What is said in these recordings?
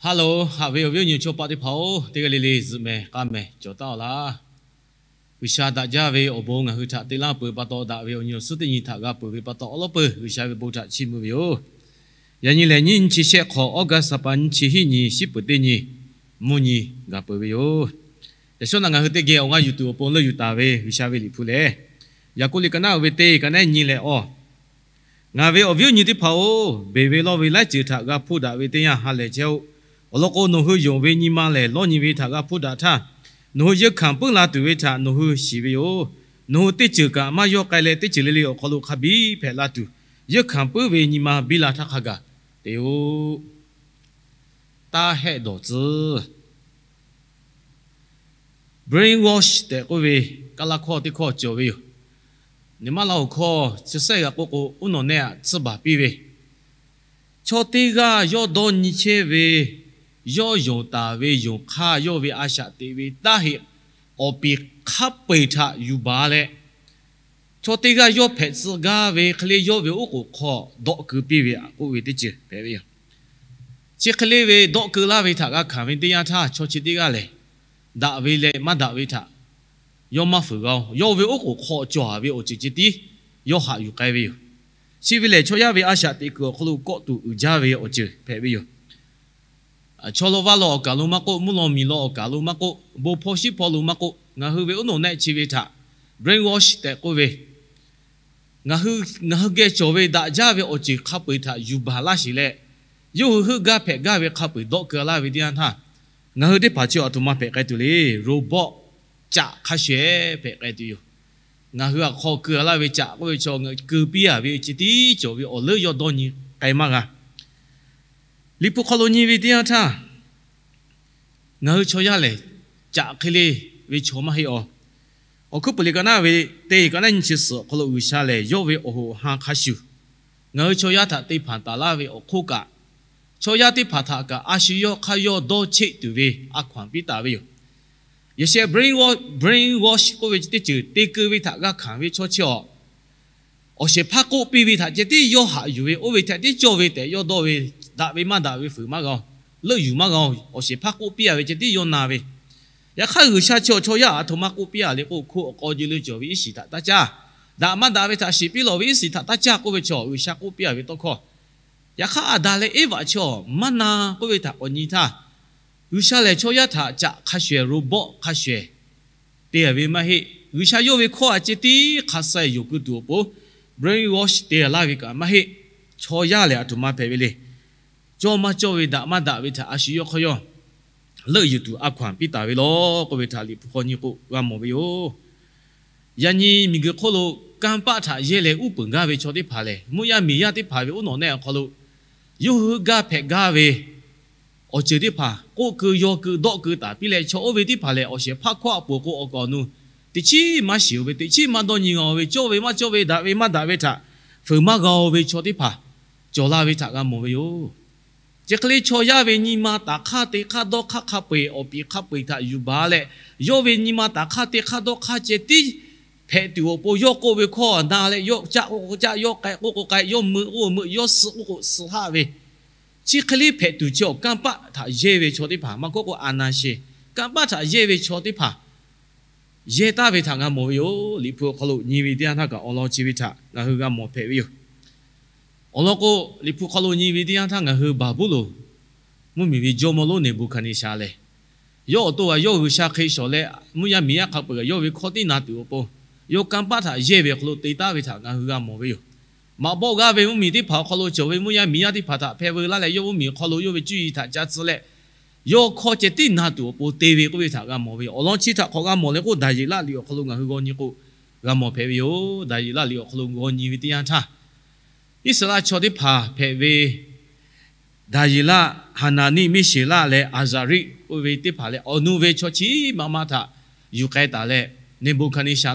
Hello, haꞈ ve awˬ viˉ awˬ nyi chaw paˆ teˇ hpaˍ-oˬ, teˇ g'aˇ le le zuhꞈ mehˍ k'aˇ mehˍ cawˬ taˍ-aw laˇ. G'uiˬsha daꞈ jaˇ ve awˬ bon ngaˬ hui htaꞈ te laˇ peuˬ pa taw, daꞈ ve awˬ nyi awˬ suhˉ teˇ nyi htaꞈ g'a peuˬ ve pa taw, awˉ lawˉ peuˬ G'uiˬsha ve bon htaꞈ chiˇ mvuh ve yoˬ. Yaꞈ nyi lehˬ, nyiˇ nyiˇ chi shehˆ hk'awꞈ, August ha pa nyiˇ chi hiˆ nyi, shiˉ peuˍ teˇ nyi, mvuhˇ nyi g'a peuˬ ve yoˬ. Yaꞈ shawˉ naꞈ ngaˬ hui teˇ geh awˬ g'aˇ yuˬ tuˬ awˬ pon leuˆ yuˬ taˍ ve G'uiˬsha ve liꞈ hpu lehˬ, Yaˍkoˆ liꞈ ka naˉ uiˍ ve teˇ ka naˉ nyi lehˬ, Awˬ, ngaˬ ve awˬ viˉ awˬ nyi teˇ hpaˍ-oˬ, beˬ ve lawˇ ve laiˉ ceuˬ htaꞈ g'a hpoˇ daꞈ ve teˇ yanˇ ha lehˬ chehˇ-oˆ. Awˬ lawn k'o, nawˬ hui yonˍ ve nyi ma lehˬ, lawˇ nyi ve htaꞈ g'a hpoˇ daꞈ htaˇ, nawˬ hui yeunˇ hkanˍ puiˉ la tuˬ ve htaꞈ nawˬ hui shiˍ ve yoˬ. Nawˬ hui teˇ ceuˬ kaꞈ maˇ yawˇ k'ai leh, teˇ ceuˬ le le awˬ hk'aw lo hk'a biˇ hpehꞈ la tuˬ, yeunˇ hkanˍ puiˉ ve nyi ma biˇ la htaˇ hk'a gaˬ te-o. Taˇ hehˆ dawˬ tcuh. Brainwash tehꞈ k'oˆ ve Kaˇlaˇ hkawˇ teˇ hkawˇ cawˬ ve yoˬ. Neˇ maˇ la awˬ hkawˇ chi sehˉ g'a k'oˆ k'o, uˉ nawˬ nehˆ aꞈ tsuhˇ baˬ piˇ ve, chaw teˇ g'aˇ yawˇ dawˇ nyi chehˇ ve, yawˇ yonˍ taˍ ve yonˍ hk'aˇ, yawˇ ve a shaꞈ teꞈ ve taˇ heꞈ, awˬ piˍ hk'a peu-eˬ htaꞈ yuˬ baˬ leh, chaw teˇ g'aˇ yawˇ hpehꞈ tcuh gaˇ ve hk'e le, yawˇ ve oˉ k'oˍ hk'aw dawˆ keu piˇ ve aꞈ k'oˆ ve teˇ ceuˬ hpehꞈ ve yoˬ. Chi hk'e le ve dawˆ keu laˇ ve htaꞈ g'a hkanˍ ve teˇ yanˇ htaˇ, chaw chi teˇ g'aˇ lehˬ, daꞈ ve leh maˇ daꞈ ve htaꞈ yawˇ maˇ fuiˍ g'a-oˬ. Yawˇ ve oˉ k'oˍ hk'aw cawˬ ve awˬ ceuˬ ceh tiˉ yawˇ haꞈ yuˬ k'ai ve yoˬ. Chi ve lehˬ, chaw yaˇ ve a shaꞈ teꞈ kuiˬ awˬ hk'aw lo kawˆ tuˬ uiˍ jaˇ ve awˬ ceuˬ hpehꞈ ve yoˬ. Chaw law vaˇ law awˬ kaˬ lo maˇ k'oˆ, mvuhˇ law miˬ law awˬ kaˬ lo maˇ k'oˆ, bon hpawˇ shiˉ hpawˇ lo maˇ k'oˆ, ngaˬ hui ve oˉ nawˬ nehˆ chi ve htaꞈ brainwash tehꞈ k'oˆ ve, ngaˬ hui, ngaˬ hui geh cawˬ ve daꞈ jaˇ ve awˬ ceuˬ hk'a peu-eˬ htaꞈ yuˬ baˬ laˇ sheˍ leh, yawˇ hui heuˆ gaˇ hpehꞈ gaˇ ve hk'a peu-eˬ dawˆ keu laˇ ve teˇ yanˇ htaˇ, ngaˬ hui teˇ hpaˍ chi aˬ htoꞈ ma hpehꞈ k'ai tuˬ le. Robot, caꞈ hk'a shuˍ-ehˍ hpehꞈ k'ai tuˬ yoˬ. Ngaˬ hui aꞈ hk'aw keu laˇ ve caꞈ k'oˆ ve chaw ngaˬ keu piˇ-a ve ceh tiˉ cawˬ ve awˬ leuˉ yawˇ dawˇ nyi k'ai maˇ g'a. Liꞈ hpu hk'aw lo nyi ve teˇ yanˇ htaˇ, ngaˬ hui chaw yaˇ lehˬ, caꞈ hk'e le ve chaw maˇ heˆ-aˬ. Awˬ hkuiˉ puiˍ liꞈ ka naˉ ve teˇ ka naˉ nyi chi suhˍ awˬ hk'aw lo G'uiˬsha lehˬ, yawˇ ve awˬ hoꞈ awˬ han hk'a shuˍ, ngaˬ hui chaw yaˇ htaꞈ te hpanˍ taˍ laˇ ve awˬ hk'oˆ kaꞈ, chaw yaˇ teˇ hpaˍ htaꞈ kaꞈ a shu yawˇ hk'aˇ yawˇ dawˇ cheˆ tuˬ ve a hkanˍ piˇ taˍ ve yoˬ. Yaꞈ sheh brainwash, brainwash k'oˆ ve teˇ ceuˬ te keu ve htaꞈ g'a hkanˍ ve chaw chi-aˬ, awˬ shehˍ hpaˇ k'oˆ piˇ ve htaꞈ ceh tiˉ yawˇ haꞈ yuˬ ve, oˇ ve htaꞈ tiˉ cawˇ ve tehꞈ yawˇ dawˇ ve, daꞈ ve maˇ daꞈ ve fuiˍ maˇ g'a-oˬ, leuˆ yuˬ maˇ g'a-oˬ. Awˬ shehˍ hpaˇ k'oˆ piˇ-a ve ceh tiˉ yawˇ na ve. Yaꞈ hk'aˇ, G'uiˬsha chi awˬ chaw yaˇ aˬ htoꞈ ma k'oˆ piˇ-a le k'oˆ, hko awˬ k'aw ji le cawˬ ve iˉ shiˍ htaꞈ taˇ caˇ, daꞈ maˇ daꞈ ve htaꞈ shiˍ piˇ lawˬ ve iˉ shiˍ htaꞈ taˇ caˇ k'oˆ ve chaw, G'uiˬsha k'oˆ piˇ-a ve tawˇ hkawˇ. Yaꞈ hk'aˇ, Aˍdanˍ leh Eˇvaꞈ chaw maˇ na k'oˆ ve htaꞈ k'awꞈ nyi htaˇ, G'uiˬsha lehˬ chaw yaˇ htaꞈ caꞈ hk'a shuˍ-ehˍ, robot hk'a shuˍ-ehˍ te-a ve maˇ heˆ. G'uiˬsha yawˇ ve hkawˇ a ceh tiˉ hk'a suh yonˍ keu tuˬ awˬ pon brainwash te-a laˇ ve kaꞈ maˇ heˆ. Chaw yaˇ lehˬ aˬ htoꞈ ma hpehꞈ ve le. Cawˇ maˇ cawˇ ve, daꞈ maˇ daꞈ ve htaꞈ a shu yawˇ hk'aˇ yawˇ leuˆ yuˬ tuˬ a hkaw-anˬ piˇ taˍ ve law k'oˆ ve htaꞈ Liꞈ hpu hk'aw nyi k'o g'a mawˬ ve yoˬ. Yaꞈ nyi miˬguiˬ hk'oˆ lo kanˇ paˆ htaꞈ yehˇ leh uˉ peunˍ gaˇ ve chaw teˇ hpaˍ lehˬ, mvuhˇ yaˇ miˬ yaˇ teˇ hpaˍ ve uˉ nawˬ nehˆ awˬ hk'aw lo yawˇ hui heuˆ gaˇ hpehꞈ gaˇ ve awˬ ceuˬ teˇ hpaˍ k'oˆ keu yaw keu dawˆ keu taˍ piˇ leh, chaw oˇ ve teˇ hpaˍ lehˬ, awˬ shehˍ hpaˇ hkawˇ a poˬ k'o awˬ kaˬ nu teꞈ chiˉ maˇ shiˍ-o ve, teꞈ chiˉ maˇ dawˇ nyi g'a-o ve, cawˇ ve maˇ cawˇ ve, daꞈ ve maˇ daꞈ ve htaꞈ fuiˍ maˇ g'a-o ve chaw teˇ hpaˍ cawˬ la ve htaꞈ g'a mawˬ ve yoˬ. Chi hk'e le chaw yaˇ ve nyi ma taˍ hk'aˇ te hk'aˇ dawˇ hk'aˇ hk'a peu-eˬ awˬ piˍ hk'a peu-eˬ htaꞈ yuˬ baˬ leh, yawˇ ve nyi ma taˍ hk'aˇ te hk'aˇ dawˇ hk'aˇ ceh tiˉ hpehꞈ tuˬ awˬ pon yawˇ k'oˆ ve hkawˇ na leh, yawˇ caˆ k'oˆ k'o caˆ, yawˇ k'ai k'oˆ k'o k'ai, yawˇ meuꞈ k'oˆ k'o meuꞈ, yawˇ suh k'oˆ k'o suh haˆ ve, chi hk'e le hpehꞈ tuˬ chi awˬ kanˇ paˆ htaꞈ yehˇ ve chaw teˇ hpaˍ, maˇ k'oˆ k'o a na sheˍ kanˇ paˆ htaꞈ yehˇ ve chaw teˇ hpaˍ yehˇ taˍ ve htaꞈ g'a mawˬ ve yoˬ. Liꞈ hpu awˬ hk'aw lo nyi ve teˇ yanˇ htaˇ kaꞈ awˬ lawn chi ve htaꞈ ngaˬ hui g'a mawˬ hpehꞈ ve yoˬ. Awˬ lawn k'o, Liꞈ hpu hk'aw lo nyi ve teˇ yanˇ htaˇ ngaˬ hui Baˍbuˍlonˍ mvuhˇmiˬ ve jawˇmawˇ lonˉ Neˍbuˍhkaˍneˍsaˍ lehˬ, yawˇ awˬ to kaꞈ yawˇ G'uiˬsha hk'e shawˍ leh, mvuhˇ yaˇ miˬ yaˇ hk'a peu-eˬ kaꞈ yawˇ ve hkawˇ tiˉ na tuˬ awˬ pon, yawˇ kanˇ paˆ htaꞈ yehˇ ve awˬ hk'aw lo te taˍ ve htaꞈ ngaˬ hui g'a mawˬ ve yoˬ. Maꞈ bawˆ g'aˇ ve mvuhˇmiˬ teˇ hpaˍ awˬ hk'aw lo cawˬ ve mvuhˇ yaˇ miˬ yaˇ teˇ hpaˍ htaꞈ hpehˇ veu laˇ leh, yawˇ mvuhˇmiˬ awˬ hk'aw lo yawˇ ve cuˇ yiˍ htaꞈ ca tcuh leh, yawˇ hkawˇ ceh tiˉ na tuˬ awˬ pon te ve k'oˆ ve htaꞈ g'a mawˬ ve yoˬ. Awˬ lawn chi htaꞈ hk'awꞈ g'a mawˬ leh k'o, Daˍyeˍlaˆ liꞈ awˬ hk'aw lo ngaˬ hui g'aw nyi k'o, g'a mawˬ hpehꞈ ve yoˬ. Daˍyeˍlaˆ liꞈ awˬ hk'aw lo g'aw nyi ve teˇ yanˇ htaˇ, Iˉsaˍreˍlaˆ chaw teˇ hpaˍ hpehꞈ ve Daˍyeˍlaˆ, Haˍnaˍniˆ, Miˉseˍlaˆ leh Aˍzaˍriˆ k'oˆ ve teˇ hpaˍ lehˬ, awˬ nu ve chaw chi maˇ maˇ htaꞈ yuˬ k'ai taˍ leh, Neˍbuˍhkaˍneˍsaˍ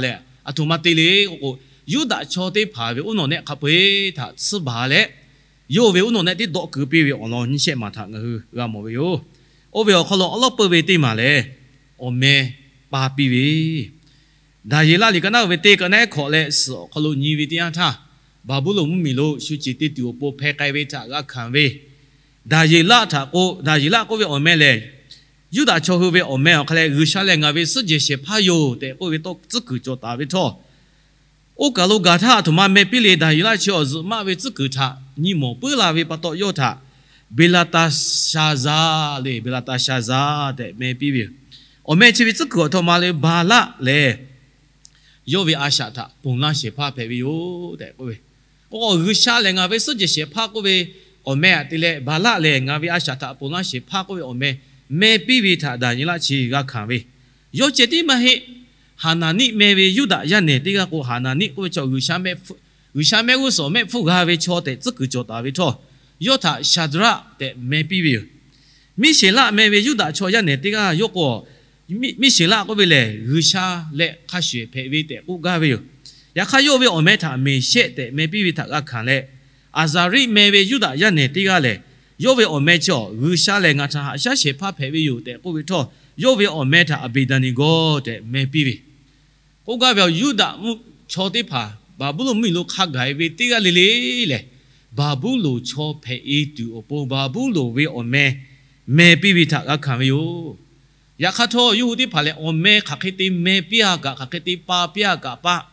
lehˬ aˬ htoꞈ ma te le k'o k'o, Yuˇdaꞈ chaw teˇ hpaˍ ve uˉ nawˬ nehˆ hk'a peu-eˬ htaꞈ tsuhˇ baˬ leh, yawˇ ve uˉ nawˬ nehˆ tiˉ dawˆ keu piˇ ve awˬ lawn nyiˇ shehˆ maˬ htaꞈ ngaˬ hui g'a mawˬ ve yoˬ. Oˇ ve awˬ hk'aw lo awˉ lawˉ peuˇ ve teˇ maˬ lehˬ, awˬ meh paˇ piˇ ve Daˍyeˍlaˆ liꞈ ka naˉ ve teˇ ka naˉ hkawꞈ leh suhˍ awˬ hk'aw lo nyi ve teˇ yanˇ htaˇ, Baˍbuˍlonˍ mvuhˇmiˬ lo shu ceˬ te tuˬ awˬ pon hpeh k'ai ve htaꞈ g'a hkanˍ ve, Daˍyeˍlaˆ htaꞈ k'o, Daˍyeˍlaˆ k'oˆ ve awˬ meh lehˬ, Yuˇdaꞈ chaw hui ve awˬ meh awˬ hk'a leh, G'uiˬsha lehˬ ngaˬ ve suhˉ jehˬ shehˍ hpaˇ yoˬ tehꞈ k'oˆ ve tawˇ tcuhˉ kuiˬ cawˬ taˍ ve htawˇ, oˇ kaˬ lo gaˬ htaˇ aˬ htoꞈ ma meh piˇ le. Daˍyeˍlaˆ chi awˬ zuhꞈ maˆ ve tcuhˉ kuiˬ htaꞈ nyi mawˬ puiˉ la ve pa taw, yawˇ htaꞈ Beˍlaˍtaˍshaˍzaˍ le, Beˍlaˍtaˍshaˍzaˍ tehꞈ meh piˇ ve yoˬ. Awˬ meh chi ve tcuhˉ kuiˬ awˬ htoꞈ ma le, Baˍlaˆ lehˬ yawˇ ve a shaꞈ htaꞈ ponˬ laˇ shehˍ hpaˇ hpehꞈ ve yoˬ tehꞈ k'oˆ ve. K'o, G'uiˬsha lehˬ ngaˬ ve suhˉ jehˬ shehˍ hpaˇ k'oˆ ve awˬ meh htaꞈ te leh, Baˍlaˆ lehˬ ngaˬ ve a shaꞈ htaꞈ ponˬ laˇ shehˍ hpaˇ k'oˆ ve awˬ meh meh piˇ ve htaꞈ Daˍyeˍlaˆ chi g'a hkanˍ ve. Yawˇ ceh tiˉ maˇ heˆ. Haˍnaˍniˆ meh ve Yuˇdaꞈ yaˇ nehˬ teˇ g'aˇ k'o, Haˍnaˍniˆ k'oˆ ve chaw G'uiˬsha mehˆ g'uˇ suhˍ mehˆ hpfuhˇ g'a ve chaw tehꞈ tcuhˉ kuiˬ cawˬ taˍ ve htawˇ, yawˇ htaꞈ Shaˍdraˆ tehꞈ meh piˇ ve yoˬ. Miˇsheˍlaˆ meh ve Yuˇdaꞈ chaw yaˇ nehˬ teˇ g'aˇ yawˇ k'o, Miˇsheˍlaˆ k'oˆ ve lehˬ G'uiˬsha leh hk'a shuˍ hpehꞈ ve tehꞈ k'oˆ gaˇ ve yoˬ. Yaꞈ hk'aˇ yawˇ ve awˬ meh htaꞈ Meˍshehˆ tehꞈ meh piˇ ve htaꞈ g'a hkanˍ leh, Aˍzaˍriˆ meh ve Yuˇdaꞈ yaˇ nehˬ teˇ g'aˇ lehˬ, yawˇ ve awˬ meh chi awˬ G'uiˬsha lehˬ ngaˬ htaꞈ haꞈ shaˉ shehˍ hpaˇ hpehꞈ ve yoˬ tehꞈ k'oˆ ve htawˇ, yawˇ ve awˬ meh htaꞈ Aˍbeˍdaˍneˍgawˇ tehꞈ meh piˇ ve. K'oˆ gaˇ ve awˬ Yuˇdaꞈ mvuhˇ chaw teˇ hpaˍ Baˍbuˍlonˍ mvuhˇmiˬ lo hk'a gaˬ e ve teˇ g'aˇ le le lehˬ, Baˍbuˍlonˍ chaw hpehꞈ e tuˬ awˬ pon Baˍbuˍlonˍ ve awˬ meh meh piˇ ve htaꞈ g'a hkanˍ ve yoˬ. Yaꞈ hk'aˇ htawˇ, yawˇ hui teˇ hpaˍ lehˬ awˬ meh hk'aˬ hk'e te meh piˇ a kaꞈ, hk'aˬ hk'e te pa piˇ a kaꞈ paˆ,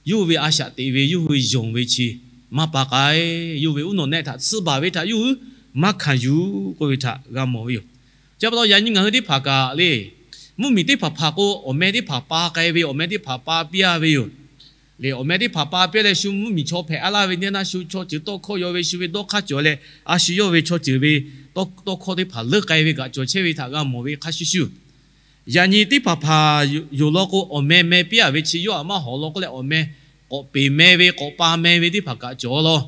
yawˇ hui ve a shaꞈ teꞈ ve yawˇ hui yonˍ ve chi maˇ pa k'ai. Yawˇ hui ve uˉ nawˬ nehˆ htaꞈ tsuhˇ baˬ ve htaꞈ yawˇ hui maˇ hkanˍ yuˬ k'oˆ ve htaꞈ g'a mawˬ ve yoˬ. Chi pa taw yaꞈ nyi ngaˬ hui teˇ hpaˍ kaꞈ le, mvuhˇmiˬ teˇ hpaˍ hpaˍ k'o, awˬ meh teˇ hpaˍ pa k'ai ve, awˬ meh teˇ hpaˍ pa piˇ a ve yoˬ. Le awˬ meh teˇ hpaˍ pa piˇ leh shu mvuhˇmiˬ chaw hpehꞈ a laˇ ve nyi naˇ shu chaw ceuˬ tawˇ hkawˇ yaw ve, shu ve dawˇ hk'aˇ cawˬ leh a shu yawˇ ve chaw ceuˬ ve tawˇ hkawˇ teˇ hpaˍ leuˉ k'ai ve kaꞈ cawˬ chehˇ ve htaꞈ g'a mawˬ ve hk'a shuˍ shuˍ, yaꞈ nyi teˇ hpaˍ hpaˍ yoˬ law k'o, awˬ meh meh piˇ a ve chi yawˇ htaꞈ maˇ hawˍ law k'oˆ leh, awˬ meh k'awꞈ peˍ meh ve k'awꞈ pa meh ve teˇ hpaˍ kaꞈ cawˬ law.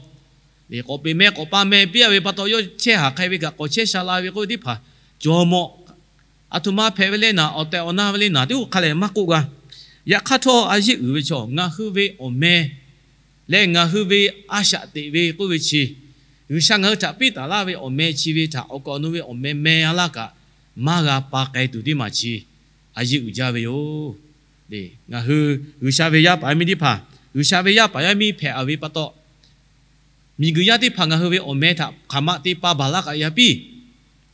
K'awꞈ peˍ meh k'awꞈ pa meh piˇ a ve pa taw, yawˇ chehˇ haˍ hk'ai ve kaꞈ k'awꞈ chehˇ sha la ve k'oˆ ve teˇ hpaˍ cawˬ mawˬ. Aˬ htoꞈ ma hpehꞈ ve le naˍ, awˬ tehˬ awˬ na ve le naˍ, teˇ g'aˇ hk'a lehˬ maˇ k'oˆ g'a. Yaꞈ hk'aˇ htawˇ, a yeˇ uiˍ ve chaw ngaˬ hui ve awˬ meh leh ngaˬ hui ve a shaꞈ teꞈ ve k'oˆ ve chi, G'uiˬsha ngaˬ hui htaꞈ piˇ taˍ laˇ ve awˬ meh chi ve htaꞈ awˬ kaꞈ awˬ nu ve awˬ meh meh a laˇ kaꞈ, maˇ g'a pa k'ai tuˬ teˇ maˬ chi a yeˇ uiˍ jaˇ ve yoˬ. Ngaˬ hui G'uiˬsha ve yaˇ paˍ yaˇ miˇ teˇ hpaˍ, G'uiˬsha ve yaˇ paˍ yaˇ miˇ hpehꞈ a ve pa taw, miˬguiˬ yaˇ teˇ hpaˍ ngaˬ hui ve awˬ meh htaꞈ hk'aˬ ma te pa baˬ laˇ kaꞈ yaꞈ piˇ,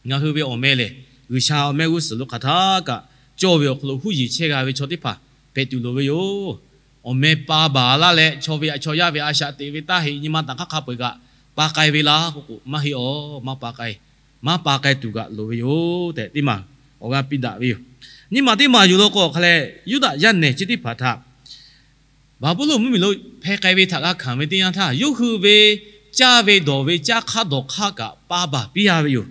ngaˬ hui ve awˬ meh lehˬ, G'uiˬsha awˬ meh g'uˇ suhˍ lo hk'aˬ htaˇ kaꞈ cawˇ ve awˬ hk'aw lo huˉ yiˍ chehˇ g'a ve chaw teˇ hpaˍ hpehꞈ tuˬ loˍ ve yoˬ. Awˬ meh pa baˬ laˇ leh, chaw ve aꞈ chaw yaˇ ve a shaꞈ teꞈ ve taˇ heꞈ nyi ma taꞈ hk'aˇ hk'a peu-eˬ kaꞈ pa k'ai ve laˇ k'oˆ k'o, maˇ heˆ awˬ, maˇ pa k'ai. Maˇ pa k'ai tuˬ kaꞈ loˍ ve yoˬ tehꞈ teˇ maˬ awˬ g'aˇ piˇ daꞈ ve yoˬ. Nyiˇ maˬ teˇ maˬ yoˬ law k'o, awˬ hk'a leh Yuˇdaꞈ yaˇ nehˬ chi teˇ hpaˍ htaꞈ Baˍbuˍlonˍ mvuhˇmiˬ lo hpeh k'ai ve htaꞈ g'a hkanˍ ve teˇ yanˇ htaˇ, yawˇ hui ve caˇ ve dawˬ ve caˇ hk'aˇ dawˬ hk'aˇ kaꞈ pa baˬ piˇ a ve yoˬ.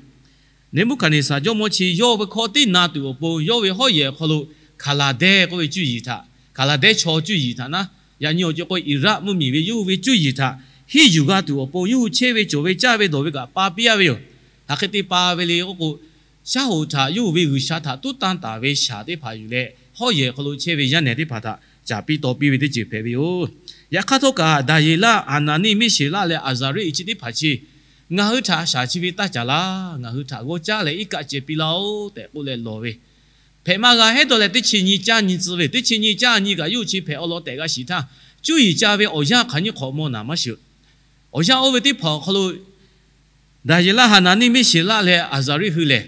Neˍbuˆhkaˍneˍsaˍ jawˇmawˇ chi yawˇ ve hkawˇ teˇ na tuˬ awˬ pon, yawˇ ve hawˉ yehˬ awˬ hk'aw lo Hkaˍlaˍdehˇ k'oˆ ve cuˇ yiˍ htaꞈ, Hkaˍlaˍdehˇ chaw cuˇ yiˍ htaꞈ naˉ, yaꞈ nyi awˬ ceuˬ k'o Iˍraˆ mvuhˇmiˬ ve yawˇ hui ve cuˇ yiˍ htaꞈ henˇ yuˬ g'a tuˬ awˬ pon, yawˇ hui chehˇ ve cawˬ ve caˇ ve dawˬ ve kaꞈ pa piˇ a ve yoˬ. Hk'aˬ hk'e te pa ve le k'oˆ k'o, shaˉ hoꞈ htaꞈ yawˇ hui ve G'uiˬsha htaꞈ tuˉ tanˇ taˍ ve shaˍ teˇ hpaˍ yuˬ leh, hawˉ yehˬ hk'aw lo chehˇ ve yaˇ nehˬ teˇ hpaˍ htaꞈ caˍ piˇ taw piˇ ve teˇ ceuˬ hpehꞈ ve yoˬ. Yaꞈ hk'aˇ htawˇ kaꞈ, Daˍyeˍlaˆ, Haˍnaˍniˆ, Miˇsheˍlaˆ leh Aˍzaˍriˆ chi teˇ hpaˍ chi ngaˬ hui htaꞈ shaˍ chi ve taˇ caˍ laˇ, ngaˬ hui htaꞈ g'awˇ caˉ leh iˉ kaˆ ceh piˇ laˇ-oˆ tehꞈ k'oˆ leh lawˬ ve, hpehꞈ maˇ g'a hehˉ dawˇ leh teˇ chi nyi caˇ nyi tcuh ve, teˇ chi nyi caˇ nyi kaꞈ yawˇ hui chi hpehꞈ awˬ lawn tehꞈ g'a shiˍ htaˇ, cuˇ yiˍ caˇ ve awˬ yanˇ hk'aˬ nyiˇ hk'awꞈ maw naˍ maˇ shiˍ. Awˬ yanˇ oˇ ve teˇ hpaˍ awˬ hk'aw lo Daˍyeˍlaˆ, Haˍnaˍniˆ, Miˇsheˍlaˆ leh Aˍzaˍriˆ hui lehˬ,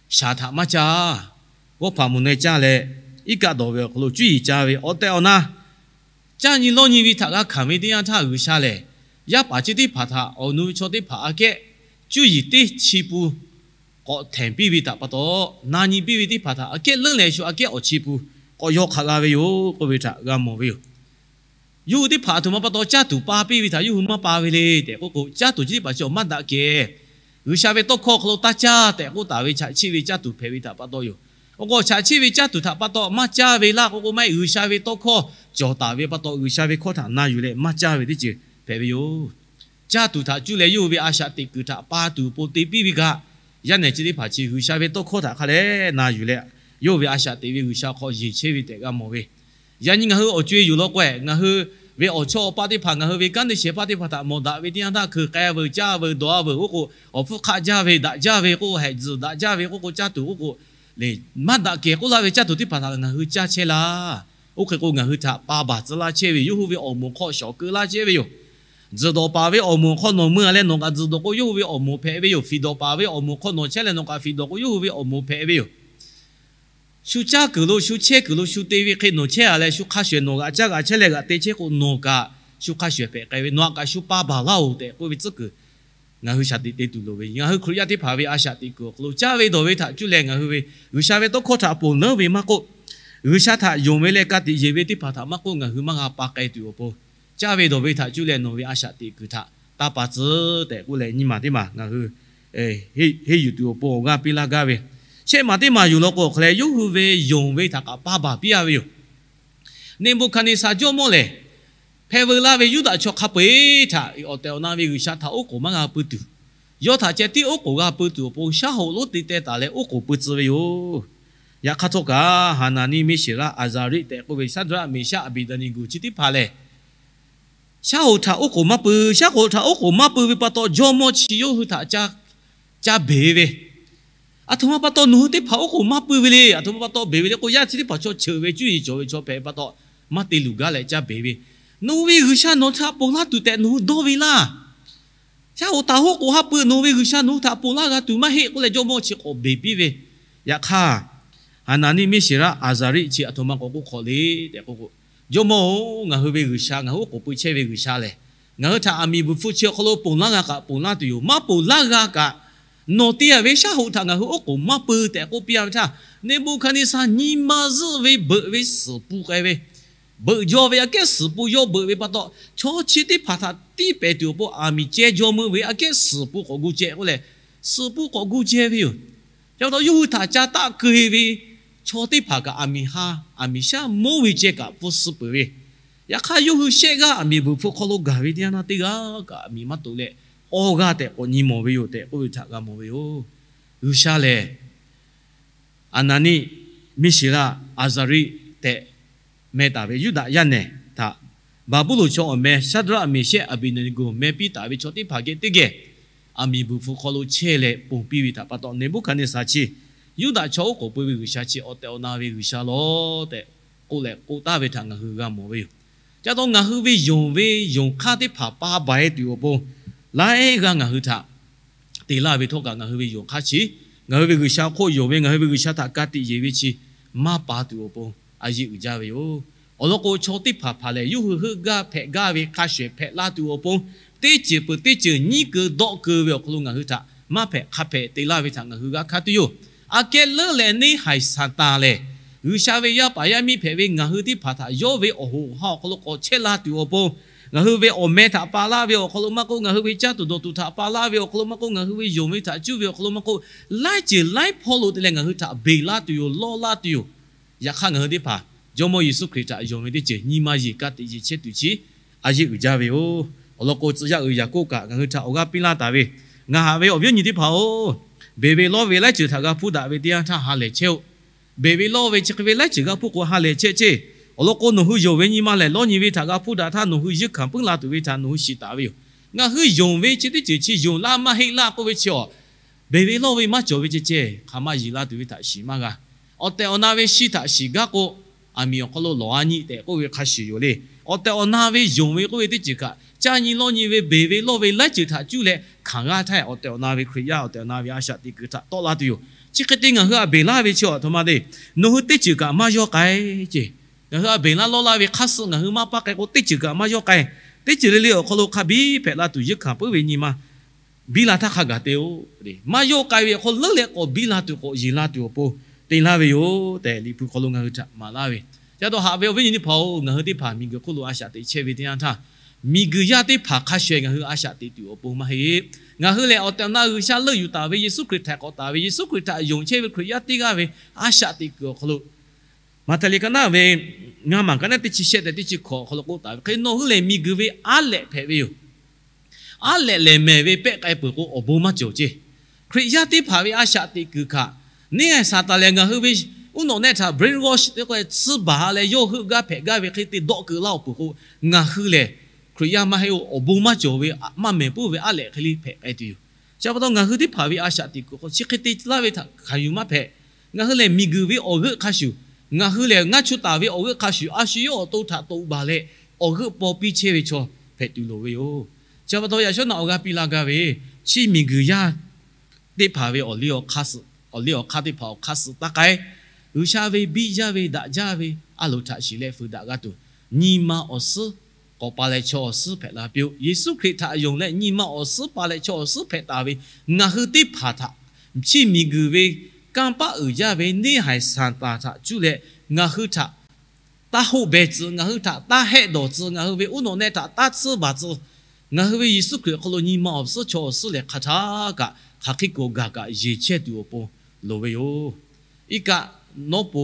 shaˍ htaꞈ maˇ caˇ. G'awˇ hpaꞈ moˍ neh caˇ leh, iˉ kaˆ dawˬ ve awˬ hk'aw lo cuˇ yiˍ caˇ ve awˬ tehˬ awˬ na caˇ nyi lawˇ nyi ve htaꞈ g'a hkanˍ ve teˇ yanˇ htaˇ, G'uiˬsha lehˬ yaˇ paˍ chi teˇ hpaˍ htaꞈ awˬ nu ve chaw teˇ hpaˍ aꞈ kehˉ cuˇ yiˍ teˇ chi pun k'awꞈ htehˍ piˇ ve htaꞈ pa taw, na nyi piˇ ve teˇ hpaˍ htaꞈ aꞈ kehˉ leuˉ leh shu aꞈ kehˉ awˬ chi pun k'awꞈ yaw hk'aꞈ g'a ve yoˬ k'oˆ ve htaꞈ g'a mawˬ ve yoˬ. Yawˇ hui teˇ hpaˍ aˬ htoꞈ ma pa taw caˇ tuˬ pa piˇ ve htaꞈ yawˇ hui maˇ pa ve le tehꞈ k'oˆ k'o, caˇ tuˬ chi teˇ hpaˍ chi awˬ maˇ daꞈ kehˬ, G'uiˬsha ve tawˇ hkawˇ awˬ hk'aw lo taˇ caˇ tehꞈ k'oˆ taˍ ve chaꞈ chiˆ ve caˇ tuˬ hpehꞈ ve htaꞈ pa taw yoˬ. Awˬ k'o, chaꞈ chiˆ ve caˇ tuˬ htaꞈ pa taw maˇ caˇ ve laˇ k'oˆ k'o, maˇ heˆ, G'uiˬsha ve tawˇ hkawˇ cawˬ taˍ ve pa taw, G'uiˬsha ve hkawˇ htaꞈ na yuˬ leh maˇ caˇ ve teˇ ceuˬ hpehꞈ ve yoˬ. Caˇ tuˬ htaꞈ cuˇ leh yawˇ hui ve a shaꞈ teꞈ kuiˬ htaꞈ pa tuˬ awˬ pon te piˇ ve kaꞈ, yaˇ nehˬ chi teˇ hpaˍ chi G'uiˬsha ve tawˇ hkawˇ htaꞈ hk'a leh na yuˬ leh, yawˇ hui ve a shaꞈ teꞈ ve G'uiˬsha hk'aw yeˬ chehˇ ve tehꞈ g'a mawˬ ve, yaꞈ nyi ngaˬ hui awˬ co-e yoˬ law k'o-e, ngaˬ hui ve awˬ chawˇ awˬ paˆ teˇ hpaˍ, ngaˬ hui ve kanˉ te shehˍ hpaˇ teˇ hpaˍ htaꞈ mawˬ daꞈ ve teˇ yanˇ htaˇ, hkui k'ai veuˬ, caˇ veuˬ, dawˬ-a veuˬ k'oˆ k'o, awˬ hpfuhˇ hk'aˆ jaˇ ve, daꞈ jaˇ ve k'oˆ k'o, hehꞈ tzuhˬ daꞈ jaˇ ve k'oˆ k'o, caˇ tuˬ k'oˆ k'o, le, maˇ daꞈ kehˬ k'oˆ laˇ ve caˇ tuˬ teˇ hpaˍ htaꞈ ngaˬ hui caˇ chehˇ laˇ. Oˇ hk'e k'o, ngaˬ hui htaꞈ pa baˬ tcuh laˇ chehˇ ve, yawˇ hui ve awˬ moˍ hk'aw shawˍ keu laˇ chehˇ ve yoˬ. Tzuhˬ dawˬ paˍ ve awˬ moˍ hk'aw nawˬ mui-a leh nawˬ kaꞈ tzuhˬ dawˬ k'o yawˇ hui ve awˬ moˍ hpehꞈ ve yoˬ. Fiˍ dawˬ paˍ ve awˬ moˍ hk'aw nawˬ chehˇ leh nawˬ kaꞈ fiˍ dawˬ k'o yawˇ hui ve awˬ moˍ hpehꞈ ve yoˬ. Shu caˇ kuiˬ lo, shu chehˇ kuiˬ lo shu te ve hk'e nawˬ chehˇ-a leh shu hk'a shuˍ-ehˍ nawˬ g'aꞈ caˇ g'aꞈ chehˇ leh g'aꞈ te chehˇ k'o nawˬ kaꞈ shu hk'a shuˍ-ehˍ hpehꞈ k'ai ve, nawˬ htaꞈ kaꞈ shu pa baˬ laˇ-oˬ tehꞈ k'oˆ ve tcuhˉ kuiˬ ngaˬ hui shaˍ tiꞈ te tuˬ loˍ ve. Ngaˬ hui Hkriꞈ yaˇ teˇ hpaˍ ve a shaꞈ teꞈ kuiˬ awˬ hk'aw lo caˇ ve dawˬ ve htaꞈ cuˇ leh ngaˬ hui ve G'uiˬsha ve tawˇ hkawˇ htaꞈ ponˬ leuˉ ve maˇ k'oˆ, G'uiˬsha htaꞈ yonˍ ve leh ka tiꞈ yeˬ ve teˇ hpaˍ htaꞈ maˇ k'oˆ, ngaˬ hui maˇ g'a pa k'ai tuˬ awˬ pon, caˇ ve dawˬ ve htaꞈ cuˇ leh nawˬ ve a shaꞈ teꞈ kuiˬ htaꞈ taˇ pa tcuh tehꞈ k'oˆ leh nyi maˬ teˇ maˬ ngaˬ hui henˇ yuˬ tuˬ awˬ pon awˬ g'aˇ piˇ laˇ gaˇ ve. Shehˆ maˬ teˇ maˬ yuˬ law k'o awˬ hk'aw leh yawˇ hui ve yonˍ ve htaꞈ kaꞈ pa baˬ piˇ-a ve yoˬ. Neˍbuˍhkaˍneˍsaˍ jawˇmawˇ lehˬ, hpehꞈ veu laˇ ve Yuˇdaꞈ chaw hk'a peu-eˬ htaꞈ awˬ tehˬ awˬ na ve G'uiˬsha htaꞈ oˉ k'oˍ maˇ g'a pui tuˬ, yawˇ htaꞈ ceh tiˉ oˉ k'oˍ g'a pui tuˬ awˬ pon shaˉ hoꞈ lonˉ te teh taˍ leh oˉ k'oˍ pui tcuh ve yoˬ. Yaꞈ hk'aˇ htawˇ kaꞈ Haˍnaˍniˆ, Miˇseˍraˆ, Aˍzaˍriˆ tehꞈ k'oˆ ve Shaˉdraˆ, Meˍshaˆ, Aˍbeˍdeˍneˍgoˍ chi teˇ hpaˍ lehˬ, shaˉ hoꞈ htaꞈ oˉ k'oˍ maˇ pui. Shaˉ hoꞈ htaꞈ oˉ k'oˍ maˇ pui ve pa taw jawˇmawˇ chi yawˇ hui htaꞈ ca beˬ ve, Aˬ htoꞈ ma pa taw nawˬ hui teˇ hpaˍ oˉ k'oˍ maˇ pui ve le. Aˬ htoꞈ ma pa taw beˬ ve le k'o, yaˇ chi teˇ hpaˍ chaw cheuˬ ve cuˇ yiˍ cawˬ ve chaw hpehꞈ pa taw maˇ te luˬ gaˇ leh ca beˬ ve, Nawˬ hui ve G'uiˬsha nawˬ htaꞈ ponˬ laˇ tuˬ tehꞈ nawˬ hui dawˇ ve laˇ. Shaˉ hoꞈ htaꞈ oˉ k'oˍ haˉ pui, nawˬ hui ve G'uiˬsha nawˬ hui htaꞈ ponˬ laˇ g'a tuˬ maˇ heˆ k'oˆ leh jawˇmawˇ chi k'awꞈ beˬ piˇ ve. Yaꞈ hk'aˇ, Haˍnaˍniˆ, Miˇseˍraˆ, Aˍzaˍriˆ chi aˬ htoꞈ ma k'awꞈ k'oˆ hk'awꞈ le tehꞈ k'o k'o, Jawˇmawˇ-oˬ, ngaˬ hui ve G'uiˬsha, ngaˬ hui oˉ k'oˍ pui chehˇ ve G'uiˬsha lehˬ, ngaˬ hui htaꞈ aˬ miˍ bvuhˬ hpfuh chi awˬ hk'aw lo ponˬ laˇ g'a kaꞈ ponˬ laˇ tuˬ yoˬ. Maˇ ponˬ laˇ g'a kaꞈ, nawˬ te-a ve shaˉ hoꞈ htaꞈ ngaˬ hui oˉ k'oˍ maˇ pui tehꞈ k'oˆ piˇ-a ve htaˇ, Neˍbuˍhkaˍneˍsaˍ nyi ma zuhˆ ve beuꞈ ve suhˍ pun k'ai ve, beuꞈ jaw ve aꞈ kehˉ suhˍ pun yawˇ beuꞈ ve pa taw, chaw chi teˇ hpaˍ htaꞈ tiˇ pehˍ tuˬ awˬ pon aˬ miˍ ceh jaw meuˇ ve aꞈ kehˉ suhˍ pun k'awꞈ gu ceh k'oˆ leh, suhˍ pun k'awꞈ gu ceh ve yoˬ. Chi pa taw yawˇ hui htaꞈ ca taˆ keu-e ve chaw teˇ hpaˍ kaꞈ aˬ miˍ ha, aˬ miˍ shaˉ monˉ ve ceh kaꞈ pfuhˇ suh peuˬ ve. Yaꞈ hk'aˇ yawˇ hui shehˆ g'aˇ aˬ miˍ bvuhˬ hpfuh hk'aw lo gaˬ ve teˇ yanˇ naˇ teˇ g'aˇ kaꞈ aˬ miˍ maˇ toꞈ leh, awˇ g'aˇ tehꞈ k'awꞈ nyi mawˬ ve yoˬ tehꞈ k'oˆ ve htaꞈ g'a mawˬ ve yoˬ. G'uiˬsha lehˬ, Haˍnaˍniˆ, Miˇseˍraˆ, Aˍzaˍriˆ tehꞈ meh taˍ ve Yuˇdaꞈ yaˇ nehˬ htaꞈ Baˍbuˍlonˍ chaw awˬ meh Shaˉdraˆ, Meˍshehˆ, Aˍbeˍneˍgoˍ meh piˇ taˍ ve chaw teˇ hpaˍ geh teˇ geh aˬ miˍ bvuhˬ hpfuh hk'aw lo chehˇ leh ponˬ piˇ ve htaꞈ pa taw, Neˍbuˆhkaˍneˍsaˍ chi Yuˇdaꞈ chaw oˉ k'oˍ pui ve G'uiˬsha chi awˬ tehˬ awˬ na ve G'uiˬsha lawˬ tehꞈ k'oˆ leh k'oˆ taˍ ve htaꞈ ngaˬ hui g'a mawˬ ve yoˬ. Ca taw ngaˬ hui ve yonˍ ve yonˍ hk'aˇ teˇ hpaˍ pa baˬ-e tuˬ awˬ pon, laiˉ g'aˇ ngaˬ hui htaꞈ te laˇ ve htawˇ kaꞈ ngaˬ hui ve yonˍ hk'aˇ chi, ngaˬ hui ve G'uiˬsha hk'oˆ yonˍ ve, ngaˬ hui ve G'uiˬsha htaꞈ ka tiꞈ yeˬ ve chi maˇ pa tuˬ awˬ pon a yeˆ uiˍ jaˇ ve yoˬ. Awˬ lawn k'o, chaw teˇ hpaˍ hpaˍ lehˬ yawˇ hui heuˆ gaˇ hpehꞈ gaˇ ve hk'a shuˍ ehˍ hpehꞈ la tuˬ awˬ pon, teˇ ceuˬ peuˬ teˇ ceuˬ nyiˉ keu dawˆ keu ve awˬ hk'aw lo ngaˬ hui htaꞈ maˇ hpehꞈ hk'a hpehꞈ te laˇ ve htaꞈ ngaˬ hui g'a hkanˇ tuˬ yoˬ. Aꞈ kehˉ leuˉ leh neˇ haiˬ Saˍtanˍ lehˬ, G'uiˬsha ve yaˇ paˍ yaˇ miˇ hpehꞈ ve ngaˬ hui teˇ hpaˍ htaꞈ yawˇ ve awˬ hoꞈ awˬ ha awˬ hk'aw lo k'awꞈ chehˇ la tuˬ awˬ pon, ngaˬ hui ve awˬ meh htaꞈ pa laˇ ve awˬ hk'aw lo maˇ k'oˆ, ngaˬ hui ve caˇ tuˬ dawˬ tuˬ htaꞈ pa laˇ ve awˬ hk'aw lo maˇ k'oˆ, ngaˬ hui ve yonˍ ve htaꞈ cuˇ ve awˬ hk'aw lo maˇ k'oˆ, laiˉ ceuˬ laiˉ hpawˇ lo te leh ngaˬ hui htaꞈ beˬ laˇ tuˬ yoˬ, lawˇ laˇ tuˬ yoˬ. Yaꞈ hk'aˇ, ngaˬ hui teˇ hpaˍ Jawˇmawˇ Yeˍsuˆ Hkriꞈ htaꞈ yonˍ ve teˇ ceuˬ nyi ma yeˬ ka tiꞈ yeˬ chehˇ tuˬ chi a yeˆ uiˍ jaˇ ve yoˬ. Awˬ lawn k'o, tcuh yaˇ uiˍ Yaˍkoˆ kaꞈ ngaˬ hui htaꞈ awˬ g'aˇ piˇ laˇ taˍ ve, Ngaˬ haꞈ ve awˬ viˉ awˬ nyi teˇ hpaˍ-oˬ, beˬ ve lawˇ ve laiˉ ceuˬ htaꞈ g'a hpuˇ daꞈ ve teˇ yanˇ htaˇ ha lehˬ chehˇ-oˆ. Beˬ ve lawˇ ve chi hk'e ve laiˉ ceuˬ g'a hpuˇ k'o ha lehˬ chehˇ ceˇ. Awˬ lawn k'o, nawˬ hui yonˍ ve nyi ma lehˬ lawˇ nyi ve htaꞈ g'a hpuˇ daꞈ htaˇ nawˬ hui yeunˇ hkanˍ puiˉ la tuˬ ve htaꞈ nawˬ hui shiˍ taˍ ve yoˬ. Ngaˬ hui yonˍ ve chi teˇ ceuˬ chi yonˍ laˇ maˇ heˆ laˇ k'oˆ ve chi awˬ, beˬ ve lawˇ ve maˇ cawˬ ve ceh ceh hk'aˬ ma yeˬ la tuˬ ve htaꞈ shiˍ maˇ g'a. Awˬ tehˬ awˬ na ve shi htaꞈ shiˍ gaˇ k'o, aˬ miˍ awˬ hk'aw lo lawˬ-a nyi tehꞈ k'oˆ ve hk'a shuˍ yoˬ le. Awˬ tehˬ awˬ na ve yonˍ ve k'oˆ ve teˇ ceuˬ kaꞈ, caˇ nyi lawˇ nyi ve beˬ ve lawˇ ve laiˉ ceuˬ htaꞈ cuˇ leh hkanˍ g'aˇ htaˇ, awˬ tehˬ awˬ na ve Hkriꞈ yaˇ awˬ tehˬ awˬ na ve a shaꞈ teꞈ kuiˬ htaꞈ tawˆ la tuˬ yoˬ. Chi hk'e te ngaˬ hui a beˬ laˇ ve chi awˬ htoꞈ ma te, nawˬ hui teˇ ceuˬ kaꞈ maˇ yawˇ k'ai ceˇ. Ngaˬ hui a beˬ laˇ lawˇ laˇ ve hk'aˇ suh ngaˬ hui maˇ paˇ k'ai k'o, teˇ ceuˬ kaꞈ maˇ yawˇ k'ai. Teˇ ceuˬ le le awˬ hk'aw lo hk'a biˇ hpehꞈ la tuˬ yeunˇ hkanˍ puiˉ ve nyi ma biˇ la htaˇ hk'a gaˬ te-o. Maˇ yawˇ k'ai ve awˬ hk'aw leuˉ leh k'awꞈ biˇ la tuˬ k'awꞈ yeˬ la tuˬ awˬ pon te laˇ ve yoˬ tehꞈ, Liꞈ hpu hk'aw lo ngaˬ hui htaꞈ maˍ laˇ ve. Ca taw haꞈ ve awˬ viˉ awˬ nyi teˇ hpaˍ-oˬ, ngaˬ hui teˇ hpaˍ miˬguiˬ hk'oˆ lo a shaꞈ teꞈ chehˇ ve teˇ yanˇ htaˇ, miˬguiˬ yaˇ teˇ hpaˍ hk'a shuˍ ngaˬ hui a shaꞈ teꞈ tuˬ awˬ pon maˇ heˆ. Ngaˬ hui lehˬ, awˬ tehˬ awˬ na G'uiˬsha leuˆ yuˬ taˍ ve Yeˍsuˆ Hkriꞈ htaiˍ k'awꞈ taˍ ve, Yeˍsuˆ Hkriꞈ htaꞈ yonˍ chehˇ ve Hkriꞈ yaˇ teˇ g'aˇ ve a shaꞈ teꞈ kuiˬ awˬ hk'aw lo, Maꞈhtehˍ liꞈ ka naˉ ve ngaˇ maˬ ka naˉ teˇ chi shehˆ tehꞈ teˇ chi hkawꞈ awˬ hk'aw lo k'oˆ taˍ ve hk'e, nawˬ hui lehˬ miˬguiˬ ve aˉ lehꞈ hpehꞈ ve yoˬ. Aˉ lehꞈ lehˬ mehˬ ve pehˆ k'ai peuˬ k'o, awˬ bon maˇ cawˬ ceˇ. Hkriꞈ yaˇ teˇ hpaˍ ve a shaꞈ teꞈ kuiˬ kaꞈ, neˇ haiˬ Saˍtanˍ lehˬ ngaˬ hui ve uˉ nawꞈ nehˆ htaꞈ brainwash te k'o, tsuhˇ baˬ leh yawˇ heuˆ gaˇ hpehꞈ gaˇ ve hk'e te dawˆ keu laˇ-oˬ peuˬ k'o, ngaˬ hui lehˬ Hkriꞈ yaˇ maˇ heˆ-oˬ, awˬ bon maˇ cawˬ ve maˇ mehˬ puiˉ ve aˉ lehꞈ hk'e le hpehꞈ k'ai tuˬ yoˬ. Chi pa taw ngaˬ hui teˇ hpaˍ ve a shaꞈ teꞈ kuiˬ hk'aw chi hk'e te laˇ ve htaꞈ hkanˍ yuˬ maˇ hpehꞈ. Ngaˬ hui lehˬ miˬguiˬ ve awˬ g'euˆ hk'a shuˍ, ngaˬ hui lehˬ ngaˇ chu taˍ ve awˬ g'euˆ hk'a shuˍ, a shu yawˇ awˬ to htaꞈ toꞈ baˬ leh awˬ g'euˆ paw piˇ chehˇ ve chaw hpehꞈ tuˬ loˍ ve yoˬ. Chi pa taw yaꞈ shawˉ naꞈ awˬ g'aˇ piˇ la gaˇ ve, chi miˬguiˬ yaˇ teˇ hpaˍ ve awˬ liˇ awˬ hk'aˇ suh, awˬ liˇ awˬ hk'aˇ teˇ hpaˍ awˬ hk'aˇ suh taˇ k'ai. G'uiˬsha ve biˇ jaˇ ve daꞈ jaˇ ve a loˍ htaꞈ shiˍ leh fuiˍ daꞈ g'a tuˬ, nyi ma awˬ suhˉ k'awꞈ pa leh chaw awˬ suhˉ hpehꞈ la piˇ-oˆ. Yeˍsuˆ Hkriꞈ htaꞈ yonˍ leh nyi ma awˬ suhˉ pa leh chaw awˬ suhˉ hpehꞈ taˍ ve ngaˬ hui teˇ hpaˍ htaꞈ chi miˬguiˬ ve kanˇ paˆ uiˍ jaˇ ve neˇ haiˬ Saˍtanˍ htaꞈ cuˇ leh ngaˬ hui htaꞈ taˇ hoˆ beh tcuh, ngaˬ hui htaꞈ taˇ hehˆ dawˬ tcuh, ngaˬ hui ve uˉ nawꞈ nehˆ htaꞈ taˇ tsuhˇ baˬ tcuh, ngaˬ hui ve Yeˍsuˆ Hkriꞈ awˬ hk'aw lo nyi ma awˬ suhˉ chaw awˬ suhˉ lehˬ hk'a htaˇ kaꞈ hk'aˬ hk'e k'awꞈ gaˬ kaꞈ yeˬ chehˇ tuˬ awˬ pon loˍ ve yoˬ. Iˉ kaˆ nawˉ po,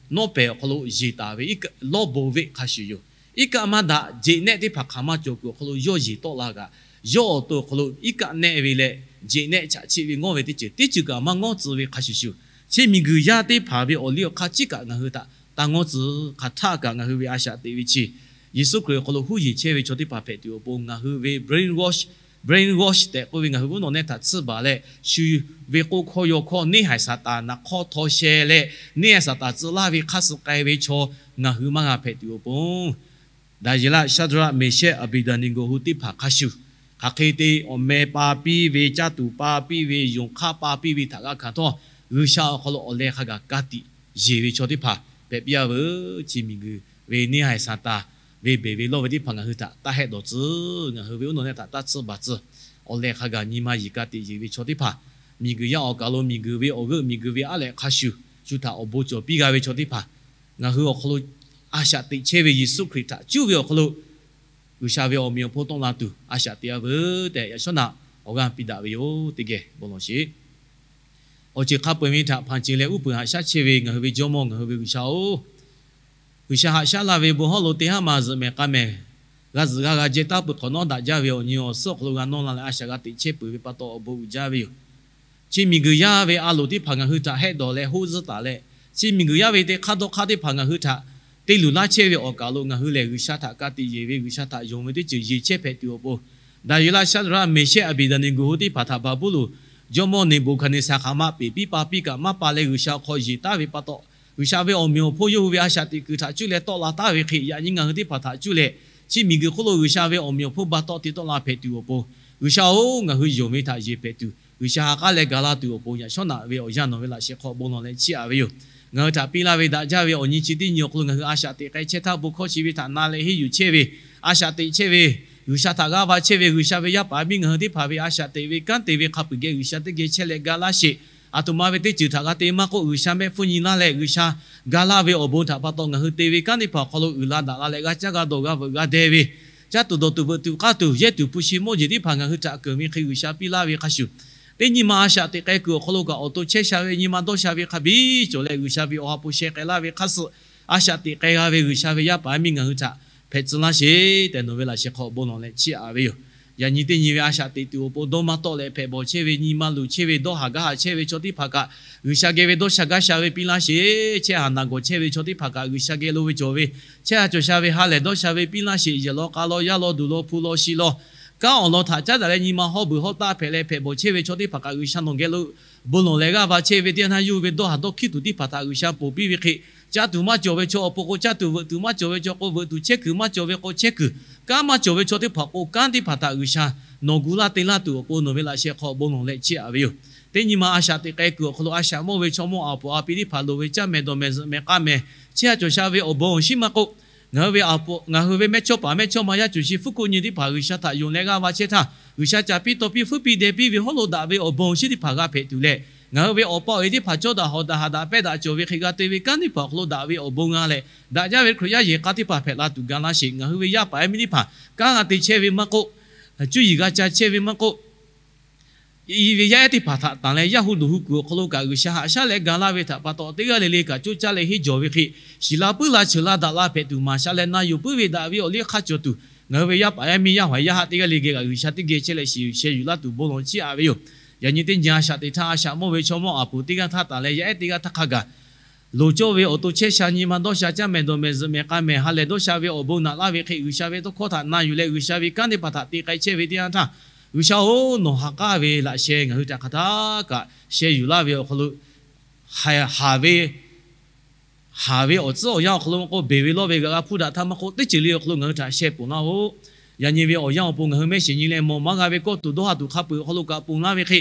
nawˉ pehˍ awˬ hk'aw lo yeˬ taˍ ve lawˇ bon ve hk'a shuˍ yoˬ. Iˉ kaˆ maˇ daꞈ, jeꞈ nehˆ teˇ hpaˍ hk'aˬ maˇ cawˬ kuiˬ awˬ hk'aw lo yawˇ yeˬ tawˆ la kaꞈ, yawˇ awˬ to awˬ hk'aw lo iˉ kaˆ nehˆ ve leh jeꞈ nehˆ chaꞈ chiˆ ve ngawˇ ve teˇ ceuˬ teˇ ceuˬ kaꞈ maˇ ngawˇ tcuh ve hk'a shuˍ shuˍ, chi miˬguiˬ yaˇ teˇ hpaˍ ve awˬ liˇ awˬ hk'aˇ chi kaꞈ ngaˬ hui htaꞈ taˇ ngawˇ tcuh. Hk'aˬ htaˇ kaꞈ ngaˬ hui ve a shaꞈ teꞈ ve chi Yeˍsuˆ Hkriꞈ awˬ hk'aw lo huˉ yeˬ chehˇ ve chaw teˇ hpaˍ hpehꞈ tuˬ awˬ pon ngaˬ hui ve brainwash, brainwash tehꞈ k'oˆ ve ngaˬ hui ve uˉ nawꞈ nehˆ htaꞈ tsuhˇ baˬ leh shu ve k'oˆ hkawˇ yaw hkawˇ neˇ haiˬ Saˍtanˍ naꞈ hk'awˇ htaw sheh leh neˇ haiˬ Saˍtanˍ tcuh laˇ ve hk'aˇ suh k'ai ve chaw ngaˬ hui maˇ g'a hpehꞈ tuˬ awˬ pon, Daˍyeˍlaˆ, Shaˍdraˆ, Meˍshehˆ, Aˍbeˍdaˍneˍgoˍ hui teˇ hpaˍ hk'a shuˍ, hk'aˬ hk'e te awˬ meh pa piˇ ve, caˇ tuˬ pa piˇ ve, yonˍ hk'aˇ pa piˇ ve htaꞈ g'a hkanˍ htawˇ, G'uiˬsha awˬ hk'aw lo awˬ leh hk'a gaˬ ka tiꞈ yeˬ ve chaw teˇ hpaˍ hpehꞈ piˇ-a veuˬ. Chi miˬguiˬ ve neˇ haiˬ Saˍtanˍ ve beˬ ve lawˇ ve teˇ hpaˍ ngaˬ hui htaꞈ taˇ hehˆ dawˬ tcuh, ngaˬ hui ve uˉ nawꞈ nehˆ htaꞈ taˇ tsuhˇ baˬ tcuh, awˬ leh hk'a gaˬ nyi ma yeˬ ka tiꞈ yeˬ ve chaw teˇ hpaˍ, miˬguiˬ yaˇ awˬ kaˬ lo miˬguiˬ ve awˬ g'euˆ miˬguiˬ ve aˉ lehꞈ hk'a shuˍ shu htaꞈ awˬ bon cawˬ piˇ g'a ve chaw teˇ hpaˍ, ngaˬ hui awˬ hk'aw lo a shaꞈ teꞈ chehˇ ve Yeˍsuˆ Hkriꞈ htaꞈ cuˇ ve awˬ hk'aw lo G'uiˬsha ve awˬ meꞈ awˬ hponˇ tawˆ la tuˬ a shaꞈ teꞈ-a veuˬ tehꞈ yaꞈ shawˉ naꞈ awˬ g'aˇ piˇ daꞈ ve yoˬ. Teˇ geh bon lawˬ sheˍ. Awˬ ceuˬ hk'a peu-eˬ ve htaꞈ hpanˍ ceˬ leh uˉ peunˍ haꞈ shaˉ chehˇ ve ngaˬ hui ve Jawˇmawˇ, ngaˬ hui ve G'uiˬsha-oˬ, G'uiˬsha haꞈ shaˉ laˇ ve bon hawˉ lo teˇ haˉ ma zuhꞈ mehˍ k'a mehˍ g'a zuhꞈ g'a g'a jehˇ taˉ peuˬ hk'awꞈ nawˉ daꞈ jaˇ ve awˬ nyi awˬ suhˉ awˬ hk'aw lo g'a nawˇ la leh a shaꞈ g'a teꞈ chehˇ peuˬ ve pa taw awˬ bon uiˍ jaˇ ve yoˬ. Chi miˬguiˬ yaˇ ve a loˍ teˇ hpaˍ ngaˬ hui htaꞈ hehˆ dawˬ leh hoˆ zuhˆ taˍ leh, chi miˬguiˬ yaˇ ve teˇ hk'aˇ dawˇ hk'aˇ teˇ hpaˍ ngaˬ hui htaꞈ te luˬ laˇ chehˇ ve awˬ kaˬ lo ngaˬ hui lehˬ G'uiˬsha htaꞈ ka tiꞈ yeˬ ve, G'uiˬsha htaꞈ yonˍ ve teˇ ceuˬ yeˬ chehˇ hpehꞈ tuˬ awˬ pon, Daˍyeˍlaˆ, Shaˍdraˆ, Meˍshehˆ, Aˍbeˍdaˍneˍgoˍ hui teˇ hpaˍ htaꞈ Baˍbuˍlonˍ jawˇmawˇ Neˍbuˍhkaˍneˍsaˍ hk'aˬ ma peꞈ piˇ pa piˇ kaꞈ maˇ pa leh G'uiˬsha awˬ hk'aw yeˬ taˉ ve pa taw, G'uiˬsha ve awˬ meꞈ awˬ hponˇ yawˇ hui ve a shaꞈ teꞈ kuiˬ htaꞈ cuˇ leh tawˆ la taˉ ve hk'e yaꞈ nyi ngaˬ hui teˇ hpaˍ htaꞈ cuˇ leh, chi miˬguiˬ hk'oˆ lo G'uiˬsha ve awˬ meꞈ awˬ hponˇ ba tawˆ te tawˆ la hpehꞈ tuˬ awˬ pon, G'uiˬsha-oˬ, ngaˬ hui yonˍ ve htaꞈ yeˬ hpehꞈ tuˬ, G'uiˬsha ha k'aˉ leh ga laˇ tuˬ awˬ pon yaꞈ shawˉ naꞈ ve awˬ yanˇ nawˬ ve laꞈ sheh hk'aw bon lawˬ leh chiˇ aꞈ ve yoˬ. Ngaˬ hui htaꞈ piˇ laˇ ve daꞈ jaˇ ve awˬ nyi chi teˇ nyi awˬ hk'aw lo ngaˬ hui a shaꞈ teꞈ k'ai chehˇ htaˇ bon hkawˇ chi ve htaꞈ na leh henˇ yuˬ chehˇ ve, a shaꞈ teꞈ chehˇ ve, G'uiˬsha htaꞈ g'aˇ va chehˇ ve, G'uiˬsha ve yaˇ paˍ yaˇ miˇ ngaˬ hui teˇ hpaˍ ve a shaꞈ teꞈ ve kanˉ te ve hk'a peu-eˬ geh G'uiˬsha teˇ geh chehˇ leh ga laˇ sheˍ. Aˬ htoꞈ ma ve teˇ ceuˬ htaꞈ g'a te maˇ k'oˆ, G'uiˬsha mehˆ hpfuhˇ nyi laˇ leh G'uiˬsha ga laˇ ve awˬ bon htaꞈ pa taw ngaˬ hui te ve kanˉ teˇ hpaˍ awˬ hk'aw lo uiˍ la daꞈ la leh g'a caˇ g'a dawˬ g'a veuꞈ g'a deh ve, caˇ tuˬ dawˬ tuˬ veuꞈ tuˬ k'aˇ tuˬ yehˇ tuˬ hpu shi mawˇ jeˬ teˇ hpaˍ ngaˬ hui htaꞈ keunˍ ve hk'e G'uiˬsha piˇ laˇ ve hk'a shuˍ, teˇ nyi ma a shaꞈ teꞈ k'ai kuiˬ awˬ hk'aw lo kaꞈ awˬ to chehˇ sha ve nyi ma dawˇ sha ve hk'a biˇ cawˬ leh G'uiˬsha ve awˬ ha hpu sheh k'ai laˇ ve hk'a suh, a shaꞈ teꞈ k'ai g'a ve G'uiˬsha ve yaˇ paˍ yaˇ miˇ ngaˬ hui htaꞈ hpehꞈ tcuh laˇ sheˍ tehꞈ nawˬ ve laꞈ sheh hk'aw bon lawˬ leh chiˇ aꞈ ve yoˬ. Yaꞈ nyi teˇ nyi ve a shaꞈ teꞈ tuˬ awˬ pon dawˇ maˇ tawˆ leh hpehꞈ bawˬ chehˇ ve, nyi ma luˬ chehˇ ve, dawˇ haˍ gaˇ haˍ chehˇ ve chaw teˇ hpaˍ kaꞈ, G'uiˬsha geh ve dawˇ sha gaˇ sha ve piˇ laˇ sheˍ. Chehˇ haˍ naˬ gawˬ chehˇ ve chaw teˇ hpaˍ kaꞈ, G'uiˬsha geh lo ve cawˬ ve chehˇ haˍ cawˬ sha ve ha lehˬ dawˇ sha ve piˇ laˇ sheˍ. Yehˬ law k'a law, yaˇ law duˬ law, hpu law shi law, kanˉ awˬ lawn htaꞈ caˉ daꞈ leh nyi ma hawˇ beuˬ hawˇ taˆ hpehꞈ leh hpehꞈ bawˬ chehˇ ve chaw teˇ hpaˍ kaꞈ, G'uiˬsha nawˬ geh lo bon lawˬ leh g'aˇ va chehˇ ve teˇ yanˇ htaˇ, yawˇ hui ve dawˇ haˍ dawˇ hkiˉ tuˬ teˇ hpaˍ htaꞈ G'uiˬsha ponˬ piˇ ve hk'e, caˇ tuˬ maˇ cawˬ ve chaw awˬ pon k'o, caˇ tuˬ veuꞈ tuˬ maˇ cawˬ ve chaw k'o, veuꞈ tuˬ chehˇ kuiˬ maˇ cawˬ ve k'o chehˇ kuiˬ, kanˉ maˇ cawˬ ve chaw teˇ hpaˍ k'o, kanˉ teˇ hpaˍ htaꞈ G'uiˬsha nawˬ gu laˇ te laˇ tuˬ awˬ pon nawˬ ve laꞈ sheh hk'aw bon lawˬ leh chiˇ aꞈ ve yoˬ. Teˇ nyi ma a shaꞈ teꞈ k'ai kuiˬ awˬ hk'aw lo a shaꞈ mawˇ ve chaw mawˇ aˍ poˍ a pi teˇ hpaˍ loˍ ve caˇ mehˍ dawˬ mehˍ zuhꞈ mehˍ k'a mehˍ chehˇ haˍ cawˬ sha ve awˬ bon awˬ shinˉ maˇ k'oˆ, ngaˬ hui ve aˍ poˍ, ngaˬ hui ve mehˇchawˇ paˍ mehˇchawˇma yaˇ cawˬ shi hpfuhˇ hkuˆ nyi teˇ hpaˍ G'uiˬsha htaꞈ yonˍ leh g'aˇ va chehˇ htaˇ, G'uiˬsha caˍ piˇ taw piˇ hpfuhˇ piˇ deh piˇ ve hawˉ lo daꞈ ve awˬ bon awˬ shinˉ teˇ hpaˍ g'a hpehꞈ tuˬ leh, ngaˬ hui ve awˬ pa awˬ e teˇ hpaˍ cawˇ daꞈ hawˍ daꞈ haꞈ daꞈ pehˇ daꞈ cawˬ ve hk'e g'a te ve kanˉ teˇ hpaˍ awˬ hk'aw lo daꞈ ve awˬ bon g'a leh, daꞈ jaˇ ve Hkriꞈ yaˇ yehˬ k'a teˇ hpaˍ hpehꞈ la tuˬ ga laˇ sheˍ. Ngaˬ hui ve yaˇ paˍ yaˇ miˇ teˇ hpaˍ kanˉ g'a te chehˇ ve maˇ k'oˆ, cuˇ yiˍ g'a ca chehˇ ve maˇ k'oˆ, i ve yaˇ ehˉ teˇ hpaˍ htaꞈ tanˬ leh yaˇ hu loˍ hu kuiˬ awˬ hk'aw lo kaꞈ G'uiˬsha haꞈ shaˉ leh ga laˇ ve htaꞈ pa taw, teˇ g'aˇ le le kaꞈ coˇ caˇ leh henˇ jawˬ ve hk'e, shiˍ la puiˉ la cheuˬ la daꞈ la hpehꞈ tuˬ maˍ sha leh na yuˬ puiˉ ve daꞈ ve awˬ liˇ hk'aˇ cawˬ tuˬ, ngaˬ hui ve yaˇ paˍ yaˇ miˇ yaˇ hawˍ yaˇ haˆ teˇ g'aˇ le geh kaꞈ G'uiˬsha teˇ geh chehˇ leh shiˍ yuˬ sheh yuˬ laˇ tuˬ bon lawˬ chiˇ aꞈ ve yoˬ. Yaꞈ nyi teˇ nyi a shaꞈ teꞈ htaˇ, a shaꞈ mawˇ ve chaw mawˇ aˍ poˍ teˇ g'aˇ htaˇ tanˬ leh yaˇ ehˉ teˇ g'aˇ htaˇ hk'a gaˬ loˍ cawˇ ve awˬ to chehˇ sha nyi ma dawˇ sha caˇ mehˍ dawˬ mehˍ zuhꞈ mehˍ k'a mehˍ ha lehˬ dawˇ sha ve awˬ bon naꞈ laˇ ve hk'e, G'uiˬsha ve tawˇ hkawˇ htaꞈ na yuˬ leh G'uiˬsha ve kanˉ teˇ hpaˍ htaꞈ te k'ai chehˇ ve teˇ yanˇ htaˇ, G'uiˬsha-oˬ, nawˬ ha k'aˉ ve laꞈ sheh ngaˬ hui htaꞈ hk'aˬ htaˇ kaꞈ sheh yuˬ laˇ ve awˬ hk'aw lo, haˍ ve, haˍ ve awˬ tcuhˉ awˬ yanˇ awˬ hk'aw lo maˇ k'oˆ, beˬ ve lawˇ ve g'a g'a hpuˇ daꞈ htaˇ maˇ k'oˆ, teˇ ceuˬ le awˬ hk'aw lo ngaˬ hui htaꞈ sheh ponˬ laˇ-oˬ. Yaꞈ nyi ve awˬ yanˇ awˬ pon ngaˬ hui mehˆ shiˍ nyi leh mawˬ maˇ g'a ve kawˇ tuˬ dawˇ ha tuˬ hk'a peuˬ awˬ hk'aw lo kaꞈ ponˬ laˇ ve hk'e,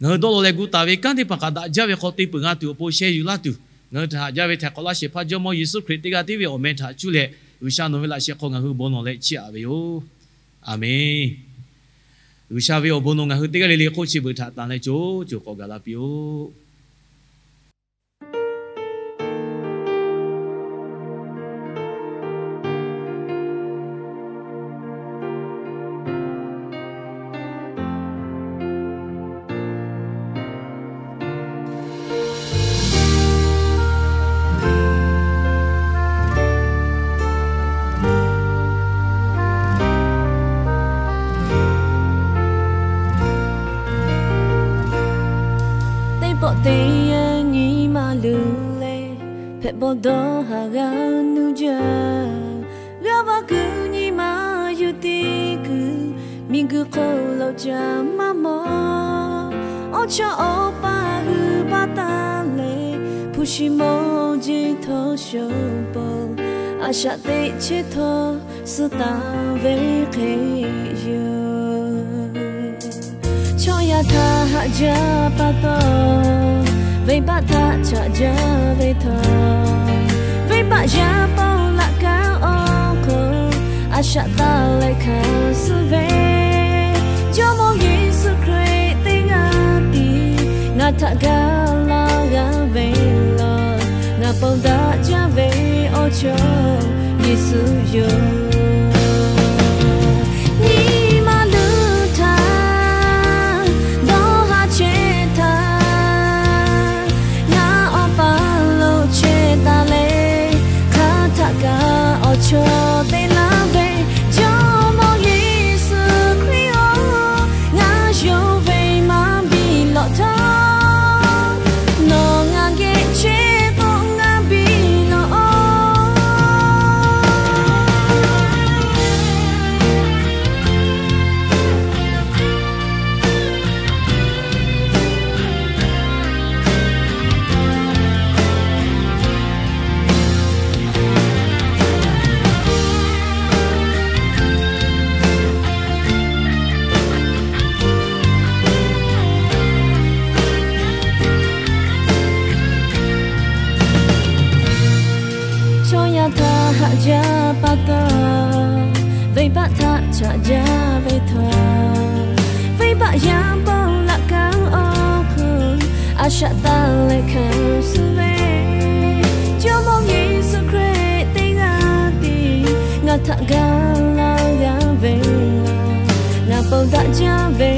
ngaˬ hui dawˇ law leh gu taˍ ve kanˉ teˇ hpaˍ kaꞈ daꞈ jaˇ ve hk'aw te peuˬ g'a tuˬ awˬ pon sheh yuˬ laˇ tuˬ, ngaˬ hui htaꞈ haꞈ jaˇ ve htaꞈ k'awꞈ laˇ shehˍ hpaˇ Jawˇmawˇ Yeˍsuˆ Hkriꞈ teˇ g'aˇ tiˉ ve awˬ meh htaꞈ cuˇ leh, G'uiˬsha nawˬ ve laꞈ sheh hk'aw ngaˬ hui bon lawˬ leh chiˇ aꞈ ve yoˬ. Aˬmenˍ. G'uiˬsha ve awˬ bon nawˬ ngaˬ hui teˇ g'aˇ le le hk'oˆ chi beuꞈ htaꞈ tanˬ leh co co k'awꞈ gaˬ la piˇ-oˆ. Teˇ pawˆ teˇ yanˇ nyi ma luˬ leh, hpehꞈ bawˬ dawˇ haˍ g'a nuˇ jaˇ. G'aˇ va kuiˬ nyi ma yuˬ te kuiˬ, miˬguiˬ hk'oˆ lo ca maˇ mawˬ. Awˬ chawˇ awˬ paˇ hui baˆ taˍ leh, hpu shi mawˇ jeˇ htawˇ shawˍ paw, a shaꞈ teꞈ chehˇ htawˇ suh taˍ ve hk'e yoˬ. Chaw yaˇ htaꞈ haꞈ jaˇ pa taw, venˇbaˆ htaꞈ chaꞈ jaˇ ve htawˇ, venˇbaˆ yaˇ paw laꞈ kaˉ awˬ hk'aw a shaꞈ taˍ leh hkanˍ suh ve, Jawˇmawˇ Yeˍsuˆ Hkriꞈ teˇ g'aˇ tiˉ ngaˬ htaꞈ gaˬ laˇ g'a ve law. Ngaˬ pon daꞈ jaˇ ve awˬ chawˇ Yeˍsuˆ yoˬ. Nyi ma luˬ htaˇ dawˇ haˍ chehˇ htaˇ, ngaˬ awˬ paˇ lo chehˇ taˍ leh, hk'aˬ htaˆ kaꞈ awˬ chawˇ te laˇ ve, Jawˇmawˇ Yeˍsuˆ Hkriꞈ-oˬ, ngaˬ yonˍ ve maˇ biˇ lawꞈ htawˇ, nawˬ ngaˬ geh chehˇ k'o ngaˬ biˇ lawꞈ-oˬ. Chaw yaˇ htaꞈ haꞈ jaˇ pa taw, venˇbaˆ htaꞈ chaꞈ jaˇ ve htawˇ, venˇbaˆ yaˇ paw laꞈ kaˉ awˬ hk'aw a shaꞈ taˍ leh hkanˍ suh ve, Jawˇmawˇ Yeˍsuˆ Hkriꞈ teˇ g'aˇ tiˉ ngaˬ htaꞈ gaˬ laˇ g'a ve law. Ngaˬ pon daꞈ jaˇ ve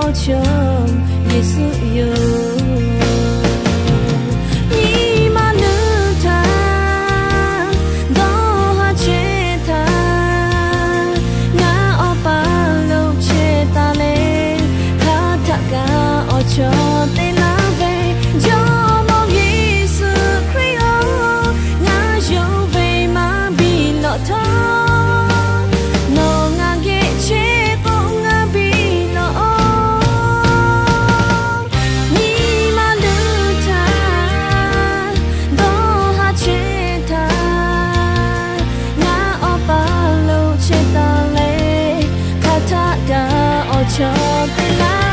awˬ chawˇ Yeˍsuˆ yoˬ. Nyi ma luˬ htaˇ dawˇ haˍ chehˇ htaˇ, ngaˬ awˬ paˇ lo chehˇ taˍ leh, hk'aˬ htaˆ kaꞈ awˬ chawˇ te laˇ ve, Jawˇmawˇ Yeˍsuˆ Hkriꞈ-oˬ, ngaˬ yonˍ ve maˇ biˇ lawꞈ htawˇ, nawˬ ngaˬ geh chehˇ k'o ngaˬ biˇ lawꞈ-oˬ. Nyi ma luˬ htaˇ dawˇ haˍ chehˇ htaˇ, ngaˬ awˬ paˇ lo chehˇ taˍ leh, hk'aˬ htaˆ kaꞈ awˬ chawˇ te laˇ